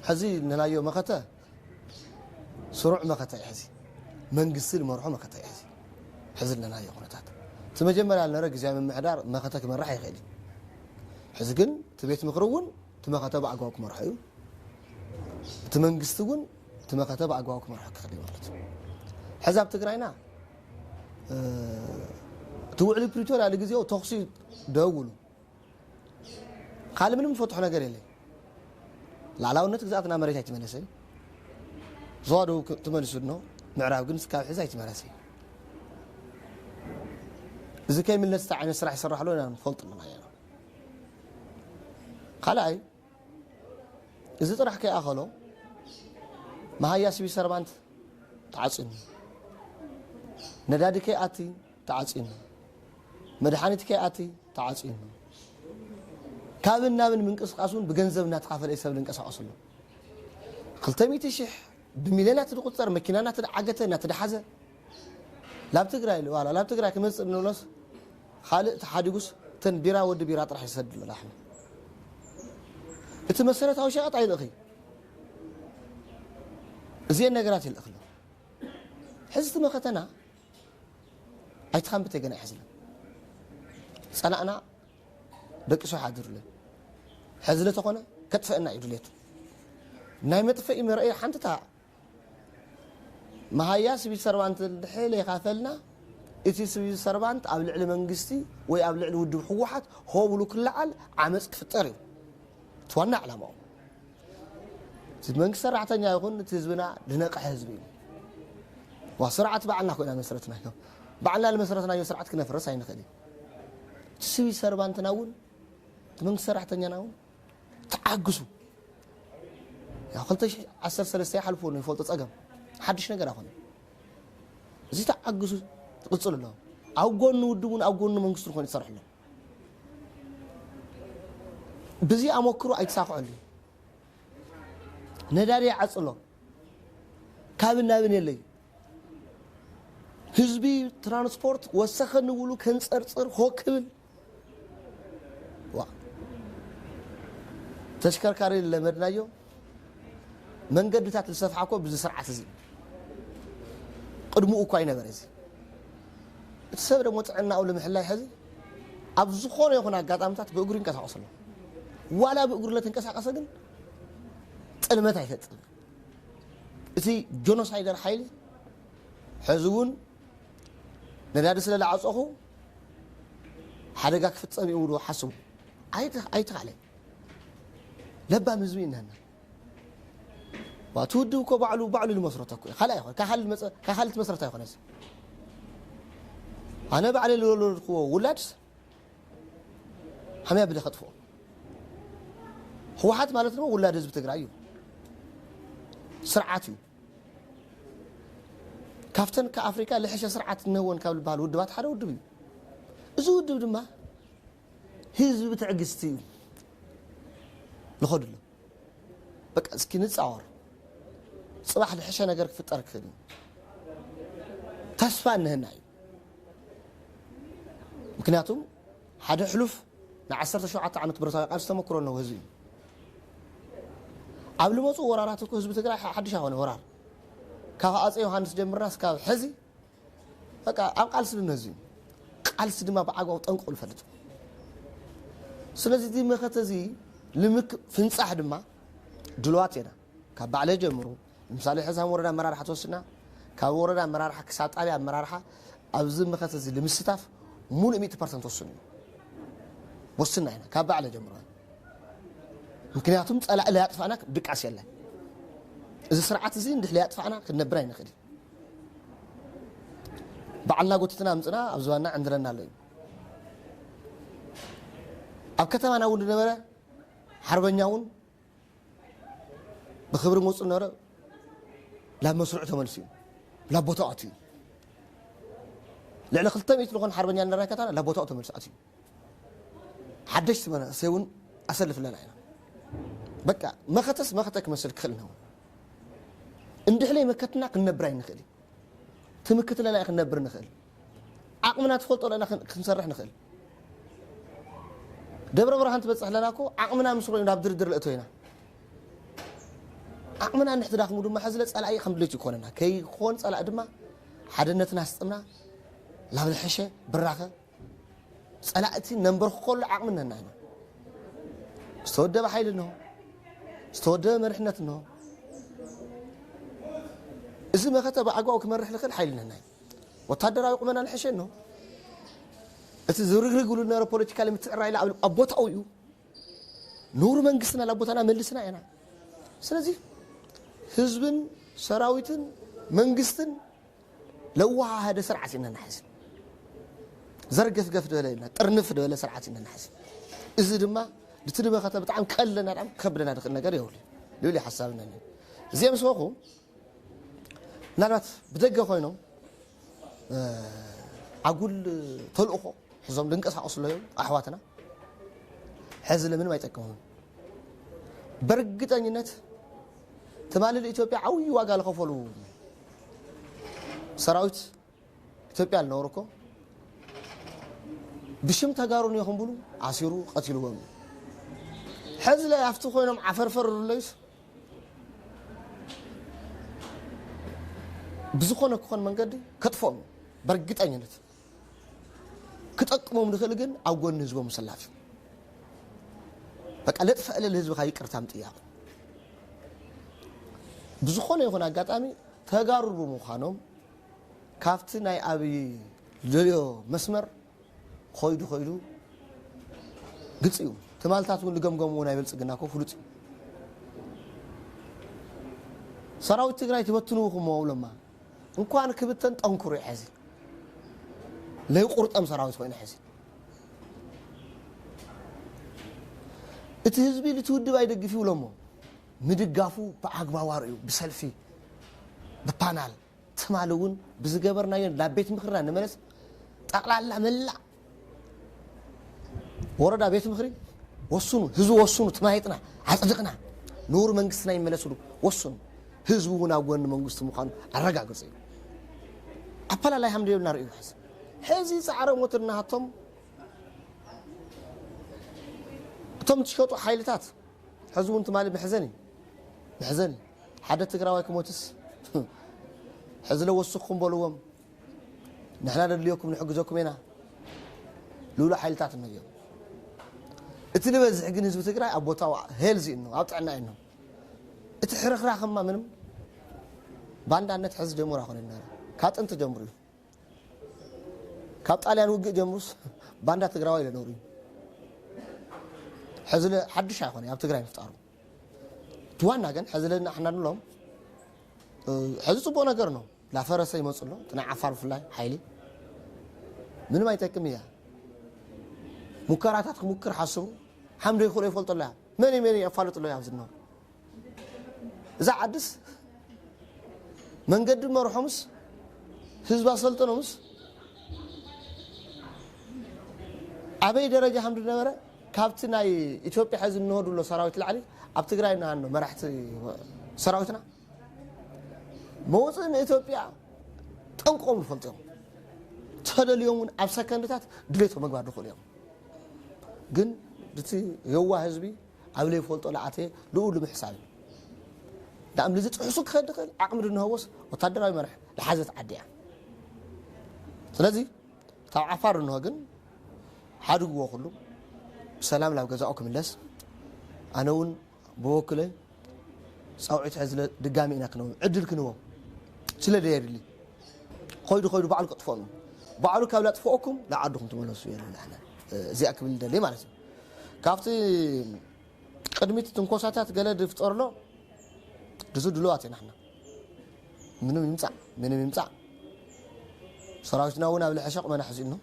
ሕዚ ነናዮ መኸተ ስሩዕ መኸተ እዩ። ሕዚ መንግስቲ ዝመርሖ መኸተ እዩ። ሕዚ ሕዚ ነናዮ ኩነታት እቲ መጀመርያ ዝነበረ ግዜ ምምሕዳር መኸተ ክመራሕ ይኽእል እዩ። ሕዚ ግን እቲ ቤት ምክሪ እውን እቲ መኸተ ብኣግባቡ ክመርሖ እዩ። እቲ መንግስቲ እውን እቲ መኸተ ብኣግባቡ ክመርሖ ክኽእል እዩ ማለት እዩ። ሕዚ ኣብ ትግራይና እቲ ውዕሊ ፕሪቶርያ ንግዜኡ ተኽሲ ደውሉ ካልእ ምንም ዝፈትሖ ነገር የለይ። ላዕላውነት ግዛኣትና መሬት ኣይትመለሰን። ዞባ ደቡብ ተመሊሱ ድኖ ምዕራብ ግን ስካብ ሕዚ ኣይትመለሰ። እዚ ከይምለስ እንታይ ዓይነት ስራሕ ይሰራሕ ኣሎ ኢና ንፈልጥ ኣለና ኢና። ካልኣይ እዚ ጥራሕ ከይኣኸሎ መሃያ ስቪል ሰርቫንት ተዓፅዩኒ፣ ነዳዲ ከይኣቲ ተዓፅዩኒ፣ መድሓኒት ከይኣቲ ተዓፅዩኒ። ካብን ናብን ምንቅስቃስ እውን ብገንዘብ እናተኻፈለ እዩ ሰብ ዝንቀሳቀሱ ኣሎ። ክልተ ሚእቲ ሽሕ ብሚልዮናት ዝቁፀር መኪና እናተዓገተ እናተደሓዘ ላብ ትግራይ ዋላ ላብ ትግራይ ክመፅእ እንብሎስ ካልእ ተሓዲጉስ እተን ቢራ ወዲ ቢራ ጥራሕ ይሰድ ኣሎ ላሕሚ። እቲ መሰረታዊ ሸቐጥ ኣይልእኺ እዚአን ነገራት ይልእኽሎ። ሕዚ እቲ መኸተና ኣይትኻንብተ ገና ይሕዝለን ጸላእና ደቂ ሰው ሓድሩለን ሕዚ ለተኾነ ከጥፈአና እዩ ድሌቱ። ናይ መጥፈኢ መርአይ ሓንትታ መሃያ ስቪል ሰርቫንት ድሕለ ይኻፈልና። እቲ ስቪል ሰርቫንት ኣብ ልዕሊ መንግስቲ ወይ ኣብ ልዕሊ ውድብ ህወሓት ሆ ብሉ ክለዓል ዓመፅ ክፍጠር እዩ እቲ ዋና ዕላማኡ። እቲ መንግስቲ ሰራሕተኛ ይኹን እቲ ህዝብና ዝነቅሐ ህዝቢ እዩ። ዋ ስርዓት ባዕልና ኮይና መስረትናዮ ባዕልና ዝመስረትናዮ ስርዓት ክነፍርስ ኣይንኽእል እዩ። እቲ ስቪል ሰርቫንትና እውን እቲ መንግስቲ ሰራሕተኛና እውን ተዓግሱ። ያው ክልተ ሺሕ ዓሰርተ ሰለስተ ይሓልፎ ነው ይፈልጦ ጸገም ሓድሽ ነገር ኣኾነ። እዚ ተዓግሱ ትቅጽሉ ኣለዎ። ኣብ ጎኑ ውድቡን ኣብ ጎኑ መንግስቱን ኮይኑ ይሰርሕ ኣሎ። ብዚ ኣመክሮ ኣይተሳክዐሉ። ነዳዲ ይዓጽሎ። ካብን ናብን የለይ። ህዝቢ ትራንስፖርት ወሰኸ ንብሉ ከንጸርጽር ሆ ክብል ዋ ተሽከርካሪ ለመድናዮ። መንገድታት ዝሰፍሓ እኮ ብዚ ስርዓት እዚ ቅድምኡ እኳ ኣይነበረ። እዚ እቲ ሰብ ደግሞ ጥዕናኡ ንምሕላይ ሕዚ ኣብ ዝኾነ ይኹን ኣጋጣምታት ብእግሩ ይንቀሳቀስ ኣሎ። ዋላ ብእግሩ ለተንቀሳቀሰ ግን ጥልመት ኣይፈጥር። እቲ ጆኖሳይደር ሓይሊ ሕዚ እውን ነዳዲ ስለ ዝዓፀኹ ሓደጋ ክፍፀም እዩ ዶ ሓስቡ ኣይተ- ኣይተኻእለን። ለባም ህዝቢ እነና እቲ ውድብ እኮ ባዕሉ ባዕሉ ዝመስረቶ እኮ እዩ። ካልእ ኣይኮነ ካኻል ዝመፀ- ካኻል ትመስረት ኣይኮነስ። ኣነ ባዕለ ዝወለድክዎ ውላድስ ሓመያ ብደ ከጥፍኦ። ህወሓት ማለት ድማ ውላድ ህዝቢ ትግራይ እዩ። ስርዓት እዩ። ካብተን ከኣፍሪካ ልሕሸ ስርዓት እነህወን ካብ ዝበሃል ውድባት ሓደ ውድብ እዩ። እዚ ውድብ ድማ ህዝቢ ብትዕግስቲ እዩ ዝኸድሉ። በቃ እስኪ ንፃወር። ፅባሕ ልሕሸ ነገር ክፍጠር ክኽእል እዩ። ተስፋ እነህና እዩ። ምክንያቱም ሓደ ሕሉፍ ንዓሰርተ ሸውዓተ ዓመት ብረታዊ ቃልሲ ተመክሮ ኣለዎ ህዝቢ እዩ። ኣብ ልመፁ ወራራት እኮ ህዝቢ ትግራይ ሓ- ሓድሽ ኣይኮነ ወራር ካብ ኣፀ ዮሃንስ ጀምርና እስካብ ሕዚ በቃ ኣብ ቃልሲ ድነ ህዝቢ እዩ። ቃልሲ ድማ ብዓግባቡ ጠንቅቑ ንፈልጥ። ስለዚ እዚ መኸተ እዚ ልምክ ፍንፃሕ ድማ ድልዋት ኢና ካብ ባዕለ ጀምሩ ንምሳሌ ሕዛም ወረዳ ኣመራርሓ ተወስና ካብ ወረዳ ኣመራርሓ ክሳብ ጣብያ ኣመራርሓ ኣብዚ መኸተ እዚ ንምስታፍ ሙሉእ ሚእቲ ፐርሰንት ወስኑ እዩ። ወስና ኢና ካብ ባዕለ ጀምሩ። ምክንያቱም ፀላኢ ለያጥፋና ድቃስ የለን። እዚ ስርዓት እዚ እንድሕ ለያጥፋና ክንነብር ኣይንኽእል። ባዕልና ጎቲትና ኣምፅና ኣብ ዝባና ዕንድረና ኣሎ እዩ። ኣብ ከተማና እውን ዝነበረ ሓርበኛ እውን ብክብሪ መፁ ነበረ ላብ መስርዑ ተመልሱ እዩ። ላብ ቦታኡ ኣትዩ ልዕሊ ክልተ ሚእቲ ዝኾነ ሓርበኛ ነራይ ከተማ ላብ ቦታኡ ተመልሱ ኣትዩ። ሓደሽቲ መናእሰይ እውን ኣሰልፍ ኣለና ኢና። በቃ መኸተስ መኸተ ክመስል ክኽእል ነው። እንድሕለይ መከትና ክንነብር ኣይንኽእል እዩ። ትምክት ኣለና ክንነብር ንኽእል። ዓቕምና ትፈልጦ ኣለና ክን- ክንሰርሕ ንኽእል። ደብረ ብርሃን ትበፅሕ ኣለና እኮ ዓቕምና ምስ ርኡ ናብ ድርድር ለእቶ ኢና። ዓቕምና እንድሕር ተዳኽሙ ድማ ሕዚ ለጸላኢ ከም ድሌቱ ይኮነና። ከይኮን ጸላኢ ድማ ሓድነትና ስጥምና ላብ ዝሐሸ ብራኸ ጸላእቲ ነንበርክኸሉ ዓቕሚ እነና ኢና። ዝተወደበ ሓይሊ እንሆ፣ ዝተወደበ መሪሕነት እንሆ። እዚ መኸተ ብኣግባቡ ክመርሕ ዝኽእል ሓይሊ እነና ኢና። ወታደራዊ ቁመና ንሐሸ እንሆ። እቲ ዝርግርግ ዝብሉ ዝነበረ ፖለቲካ ምትዕራይ ኢላ ኣብ ኣብ ቦታኡ እዩ። ንቡር መንግስትና ናብ ቦታና መልስና ኢና። ስለዚ ህዝብን ሰራዊትን መንግስትን ለዋሃደ ስርዓት ኢና ንሕዝ። ዘርገፍገፍ ዝበለ ኢልና ጥርንፍ ዝበለ ስርዓት ኢና ንሕዝ። እዚ ድማ ድቲ ድመኸተ ብጣዕሚ ቀለና ብጣዕሚ ከብደና ድኽእል ነገር የብሉ። ልብሊ ሓሳብና እዚኦም ስበኹ ምናልባት ብደገ ኮይኖም እ፣ ኣጉል ተልእኾ ሒዞም ድንቀሳቀሱ ኣለዉ ኣሕዋትና። ሕዚ ለምንም ኣይጠቅሙን። በርግጠኝነት ትማሊ ኢትዮጵያ ዓብዪ ዋጋ ዝኸፈሉ ሰራዊት ኢትዮጵያ ዝነበሩ እኮ ብሽም ተጋሩ ኢኹም ብሉ ኣሲሩ ቀቲልዎም። ሕዚ ላይ ኣብቲ ኮይኖም ዓፈርፈር ዝብለዩስ ብዝኾነ ክኾን መንገዲ ከጥፍኦም እዩ። በርግጠኝነት ክጠቅሞም ዝኽእል ግን ኣብ ጎኒ ህዝቦም ምስላፍ እዩ። በቃ ለጥፈእለ ለህዝብኻ ይቅርታ ምጥያቕ። ብዝኾነ ይኹን ኣጋጣሚ ተጋሩ ብምዃኖም ካብቲ ናይ ኣብይ ዝደልዮ መስመር ኾይዱ ኾይዱ ግልፂ እዩ። ትማልታት እውን ዝገምገምዎ ናይ ብልፅግና እኮ ፍሉጥ እዩ። ሰራዊት ትግራይ ትበትንውኹም እሞ ውለማ እንኳን ክብተን ጠንክሩ እዩ ሕዚ ለይቁርጠም ሰራዊት ኮይኑ ሕዚ እቲ ህዝቢ ልቲ ውድብ ኣይደግፍ ይብሎ እሞ ምድጋፉ ብኣግባቡ ኣርእዩ ብሰልፊ ብፓናል ትማሊ እውን ብዝገበርናዮ ናብ ቤት ምኽርና ንመለስ ጠቕላላ መላእ ወረዳ ቤት ምኽሪ ወስኑ ህዝቢ ወስኑ ትማይጥና ኣፅድቕና ንቡር መንግስትና ይመለስሉ ወስኑ ህዝቢ እውን ኣብ ጎኒ መንግስቲ ምዃኑ ኣረጋግፁ እዩ ኣፈላላይ ሃምደ የብልና ርእዩ ሕዚ ሕዚ ፃዕረ ሞት እናሃቶም እቶም ትሸጡ ሓይልታት ሕዚ እውን ትማሊ መሕዘኒ መሕዘኒ ሓደ ትግራዋይ ክሞትስ ሕዚ ለወስኹም በልዎም ንሕና ነድልየኩም ንሕግዘኩም ኢና ልብሉ ሓይልታት እነዮም እቲ ዝበዝሕ ግን ህዝቢ ትግራይ ኣብ ቦታው ሄልዚ እኖ ኣብ ጥዕና እኖ እቲ ሕርኽራኽማ ምንም ባንዳነት ሕዚ ጀምሩ ኣኮነ ካብ ጥንቲ ጀምሩ እዩ ካብ ጣልያን ውግእ ጀምሩስ ባንዳ ትግራዋይ ኢለ ነውሩ እዩ ሕዚ ሓድሽ ኣይኮነ ኣብ ትግራይ ምፍጣሩ እቲ ዋና ግን ሕዚ ለና ኣሕና ንሎም ሕዚ ፅቡቅ ነገር ነው ላፈረሰ ይመፁ ኣሎ እቲ ናይ ዓፋር ብፍላይ ሓይሊ ምንም ኣይጠቅም እያ ሙከራታት ክሙክር ሓስቡ ሓምዶ ይኽእሎ ይፈልጦ ኣለያ መን መን የፋልጡ ኣለያ ኣብዚ ነው እዛ ዓድስ መንገዲ መርሖምስ ህዝብ ኣሰልጠኖምስ ኣበይ ደረጃ ከም ዝነበረ ካብቲ ናይ ኢትዮጵያ ሕዚ እንሆዱ ኣሎ ሰራዊት ላዕሊ ኣብ ትግራይ እናሃኖ መራሕቲ ሰራዊትና መውፅእ ንኢትዮጵያ ጠንቆም ዝፈልጦም ተደልዮም እውን ኣብ ሰከንድታት ድሌቶ መግባር ዝኽእሉ እዮም ግን እቲ የዋ ህዝቢ ኣብ ለይፈልጦ ለኣተ ልኡ ንምሕሳብ እዩ ዳእም ልዚ ጥሕሱ ክኸድ ክእል ዓቕሚ ድንሃወስ ወታደራዊ መርሕ ዝሓዘት ዓዲ እያ ስለዚ ካብ ዓፋር እንሆ ግን ሓድግዎ ኩሉ ብሰላም ናብ ገዛኡ ክምለስ ኣነ እውን ብወክለ ፃውዒት ሕዝለ ድጋሚ ኢና ክንዎም ዕድል ክንዎም ስለ ደየድሊ ኮይዱ ኮይዱ ባዕሉ ከጥፍኦም እዩ ባዕሉ ካብ ላጥፍኦኩም ላዓድኹም ትመለሱ የለ እዚኣ ክብል ደሊ ማለት እዩ ካብቲ ቅድሚት ትንኮሳታት ገለ ድፍጠርሎ ድዙ ድልዋት ኢና ሕና ምንም ይምፃእ ምንም ይምፃእ ሰራዊትና እውን ኣብ ልሐሸ ቁመና ሕዚኡ ነው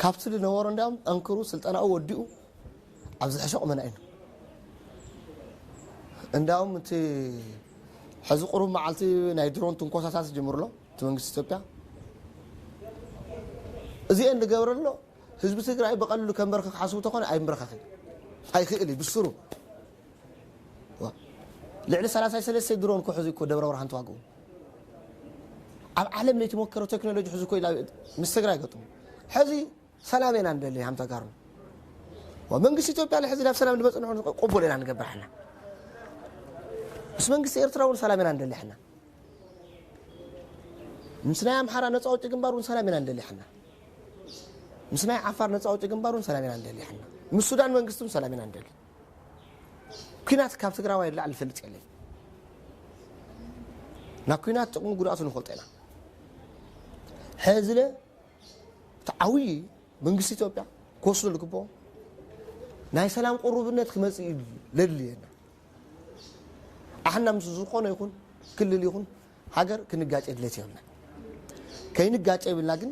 ካብቲ ዝነበሮ እንዲያውም ጠንክሩ ስልጠናኡ ወዲኡ ኣብ ዝሐሸ ቁመና እዩ እንዲያውም እቲ ሕዚ ቁሩብ መዓልቲ ናይ ድሮን ትንኮሳታት ዝጅምርሎ እቲ መንግስቲ ኢትዮጵያ እዚአን ዝገብረሎ ህዝቢ ትግራይ ብቐልሉ ከንበርክኽ ሓስቡ ተኾነ ኣይንበርኸኽን ኣይኽእል እዩ ብስሩ ልዕሊ ሰላሳ ሰለስተ ድሮን እኮ ሕዚ እኮ ደብረ ብርሃን ተዋግኡ ኣብ ዓለም ለይተሞከረ ቴክኖሎጂ ሕዚ እኮ ምስ ትግራይ ገጥሙ ሕዚ ሰላም ኢና ንደሊ ሃም ተጋሩ መንግስቲ ኢትዮጵያ ሕዚ ናብ ሰላም ዝበፅንሑ ቅቡል ኢና ንገብር ሓና ምስ መንግስቲ ኤርትራ እውን ሰላም ኢና ንደሊ ሕና። ምስ ናይ ኣምሓራ ነፃ ኣውጪ ግንባር እውን ሰላም ኢና ንደሊ ሕና። ምስ ናይ ዓፋር ነፃ ኣውጪ ግንባር እውን ሰላም ኢና ንደሊ ሕና። ምስ ሱዳን መንግስቲ እውን ሰላም ኢና ንደሊ። ኲናት ካብ ትግራዋይ ላዕሊ ዝፈልጥ የለን። ናብ ኲናት ጥቕሚ ጉድኣቱ ንፈልጦ ኢና። ሕዚ ለ እቲ ዓብዪ መንግስቲ ኢትዮጵያ ክወስዶ ዝግብኦ ናይ ሰላም ቅሩብነት ክመፅእ እዩ ለድልየና። ኣሕና ምስ ዝኾነ ይኹን ክልል ይኹን ሃገር ክንጋጨ ድሌት የብልና። ከይንጋጨ ይብልና ግን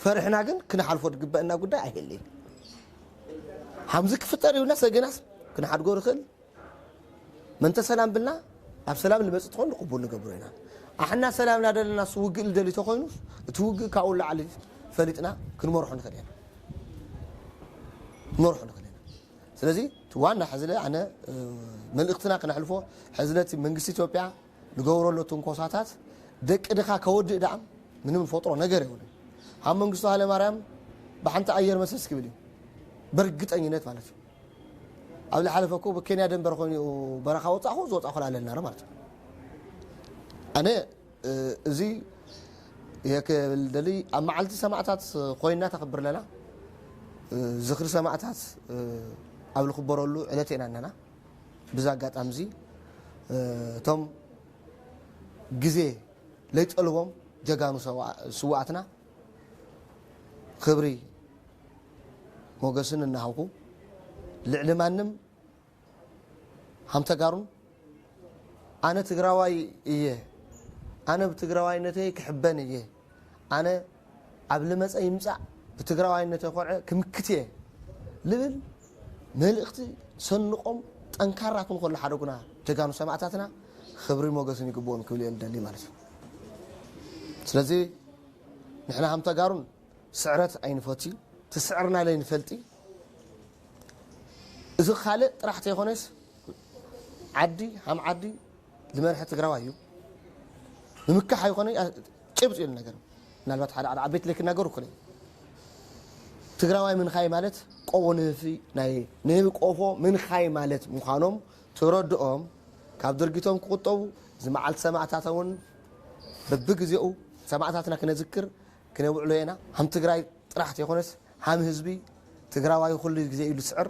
ፈርሕና ግን ክንሓልፎ ዝግበአና ጉዳይ ኣይህልይ። ሓምዚ ክፍጠር ይብልና ሰገናስ ክንሓድጎ ንኽእል። መንተ ሰላም ብልና ኣብ ሰላም ንመጽእ ትኾን ንቅቡል ንገብሮ ኢና። ኣሕና ሰላም ናደለና እሱ ውግእ ልደሊ ተኾይኑ እቲ ውግእ ካብኡ ላዕሊ ፈሊጥና ክንመርሖ ንኽእል ኢና። ክንመርሖ ንኽእል ኢና። ስለዚ እቲ ዋና ሕዝለ ኣነ እ፣ መልእኽትና ክነሕልፎ ሕዝለቲ መንግስቲ ኢትዮጵያ ዝገብረሉ ትንኮሳታት ደቂ ድኻ ከወድእ ደኣ ምንም ዝፈጥሮ ነገር የብሉን። ኣብ መንግስቱ ሃይለማርያም ብሓንቲ ኣየር መሰስ ክብል እዩ። በርግጠኝነት ማለት እዩ። ኣብ ዝሓለፈ እኮ ብኬንያ ደንበር ኮይኑ በረኻ ወፃእኹ ዝወፃእኹ ኣለና ማለት እዩ። ኣነ እ፣ እዚ ይሄ ክብል ደሊ ኣብ መዓልቲ ሰማዕታት ኮይና ተኽብር ለና እ፣ ዝኽሪ ሰማዕታት እ፣ ኣብ ዝኽበረሉ ዕለት ኢና ኣለና። ብዛ ኣጋጣሚ እዚ እ፣ እቶም ግዜ ለይጠልቦም ጀጋኑ ሰዋ- ስዋኣትና ክብሪ ሞገስን እናሃውኩ ልዕሊ ማንም ሃምተጋሩን ኣነ ትግራዋይ እየ፣ ኣነ ብትግራዋይነተይ ክሕበን እየ፣ ኣነ ኣብ ልመፀ ይምፃእ ብትግራዋይነተይ ኮርዐ ክምክት እየ ልብል መልእኽቲ ሰንቆም ጠንካራ ክንኮሉ ሓደጉና ጀጋኑ ሰማዕታትና ክብሪ ሞገስን ይግብኦም ክብል እየ ንደሊ ማለት እዩ። ስለዚ ንሕና ሃምተጋሩን ስዕረት ኣይንፈቲ፣ ትስዕርና ለይንፈልጢ። እዚ ካልእ ጥራሕ ተይኮነስ ዓዲ ሃም ዓዲ ዝመርሐ ትግራዋይ እዩ። ንምካሕ ኣይኮነ ጭብጥ እዩ ነገር ምናልባት ሓደ ሓደ ዓበይቲ ለይ ክናገሩ እኮ ትግራዋይ ምንኻይ ማለት ቆቦ ንህፊ ናይ ንህቢ ቆፎ ምንኻይ ማለት ምዃኖም ተረድኦም ካብ ድርጊቶም ክቁጠቡ እዚ መዓልቲ ሰማዕታት እውን በብግዜኡ ሰማዕታትና ክነዝክር ክነውዕሎ ኢና። ሃም ትግራይ ጥራሕ ተይኮነስ ሃም ህዝቢ ትግራዋይ ኩሉ ግዜ እዩ ዝስዕር።